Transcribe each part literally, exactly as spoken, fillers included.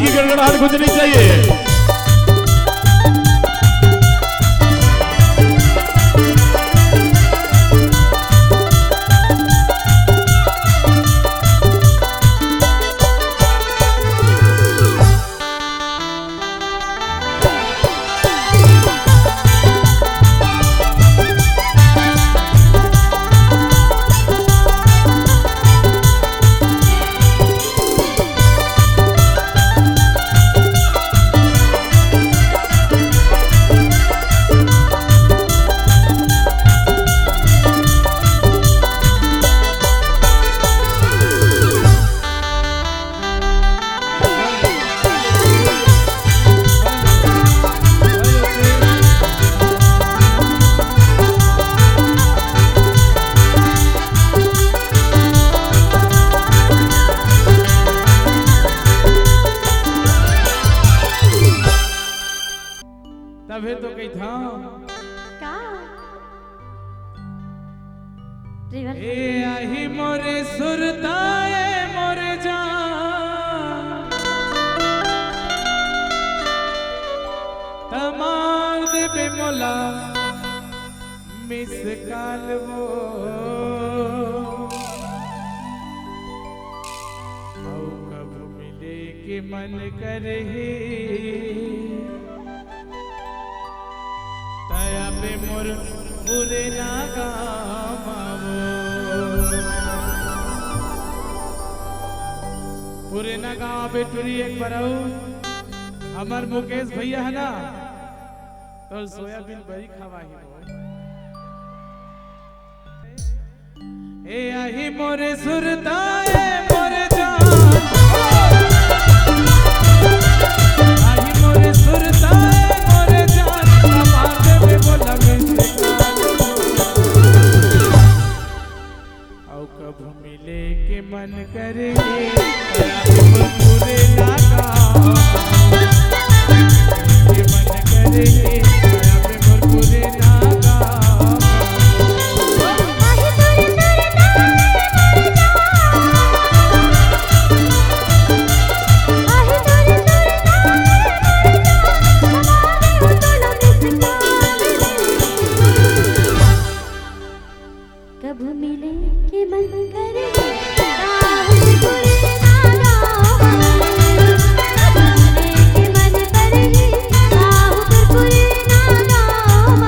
की गड़गड़ाहट गूंजनी चाहिए। तभे तो कहिथंव। का? ए आही मोरे सुरता ए मोरे जान, त मार देबे मोला miss call वो। अउ कभू मिले के मन करही, तया पे मोर पुरना गाँव आवो। पुरना गाँव आबे टूरी एक बार अउ। हमर मुकेश भैया हे ना, तोर सोयाबीन बरी खवाही वो। ए आही मोरे सुरता ए मोरे जान, आही मोरे सुरता ए मोरे जान, बात में बोला मिस। अउ कभू मिले के मन करे, तया पे मोर पुरना गाँव। के मन करे, तया पे मोर पुरना गाँव। कभू मिले के मन करे, आहुर पुरना गाँव। कभू मिले के मन करे, आहुर पुरना गाँव।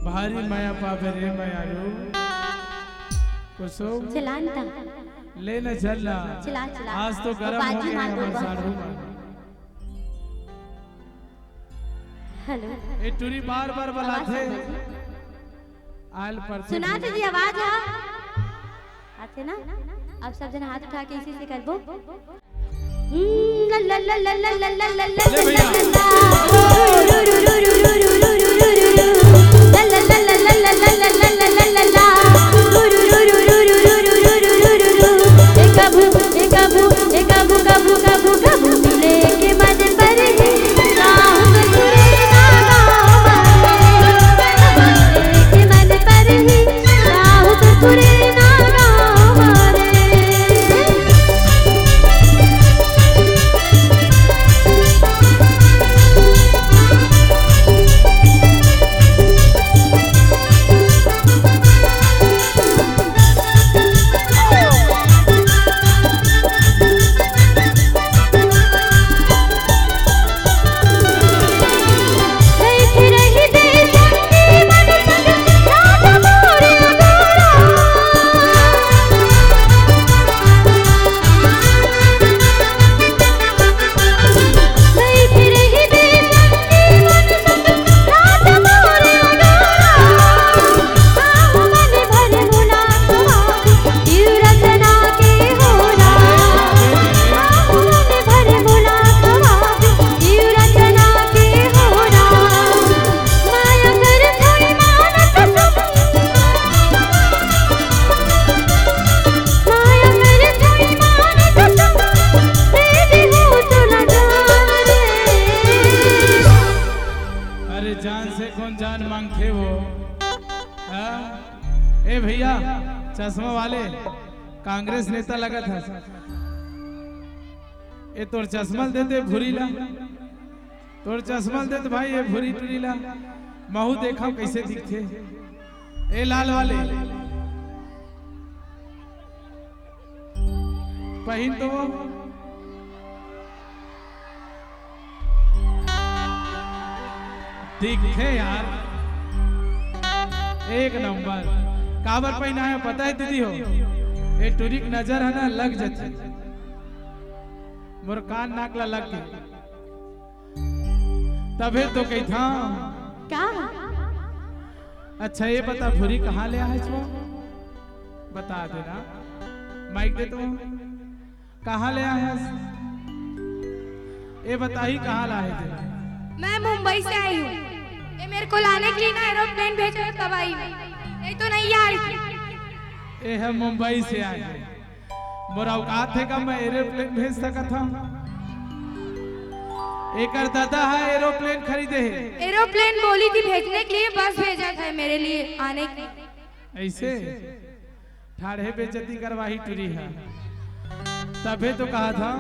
भारी मया पाबे रे मयारू। कुसुम। चलान ता। ले न चल ना। चला, चला। आज तो गरम हो गया हमर साढ़ू मन। हेलो। ए टूरी बार-बार बलाथे। आल पर सुनात जी आवाज हा। आथे ना? अब सब झन हाथ उठा के इसी से करबो। हम्म, ला, ला, ला, ला, ला, ला, ला, ला, ला, ले भैया। ला, ला, ला, ला, ला, ला, ला, ला, ला, ला, ला। हे वो, हाँ? ए भैया, चश्मा वाले, कांग्रेस नेता लगत हस। ए तोर चश्मा ल दे दे भूरी ला, तोर चश्मा ल दे दे भाई, ए भूरी टूरी ला, महू देखा कैसे दिखथे। ए लाल वाले, पहिन तो वो। दिखथे यार, एक नंबर। काबर पहिना हे पता हे दीदी हो? ए टूरी के नजर हे ना, लग जथे। मोर कान नाक ला लग के। तभे तो कहिथा। का? अच्छा, ये बता, भूरी कहाँ ले आहे छो? बता देना। माइक दे तो। कहाँ ले आहे हस? ये बताही, कहाँ लाए थे? मैं मुंबई से आई हूँ। ये मेरे को लाने के लिए ना एरोप्लेन भेजो, तब आई मैं, नहीं तो नहीं आ रही थी। ये है मुंबई से आए हैं। मोर औकात हे का मैं एरोप्लेन भेज सकत हूँ? एकर दादा हे एरोप्लेन खरीदे हे। एरोप्लेन बोली थी भेजने के लिए, बस भेजा था मेरे लिए आने के लिए। ऐसे ठाढ़े बेइज्जती करवाही टूरी हे। तभे तो कहा था।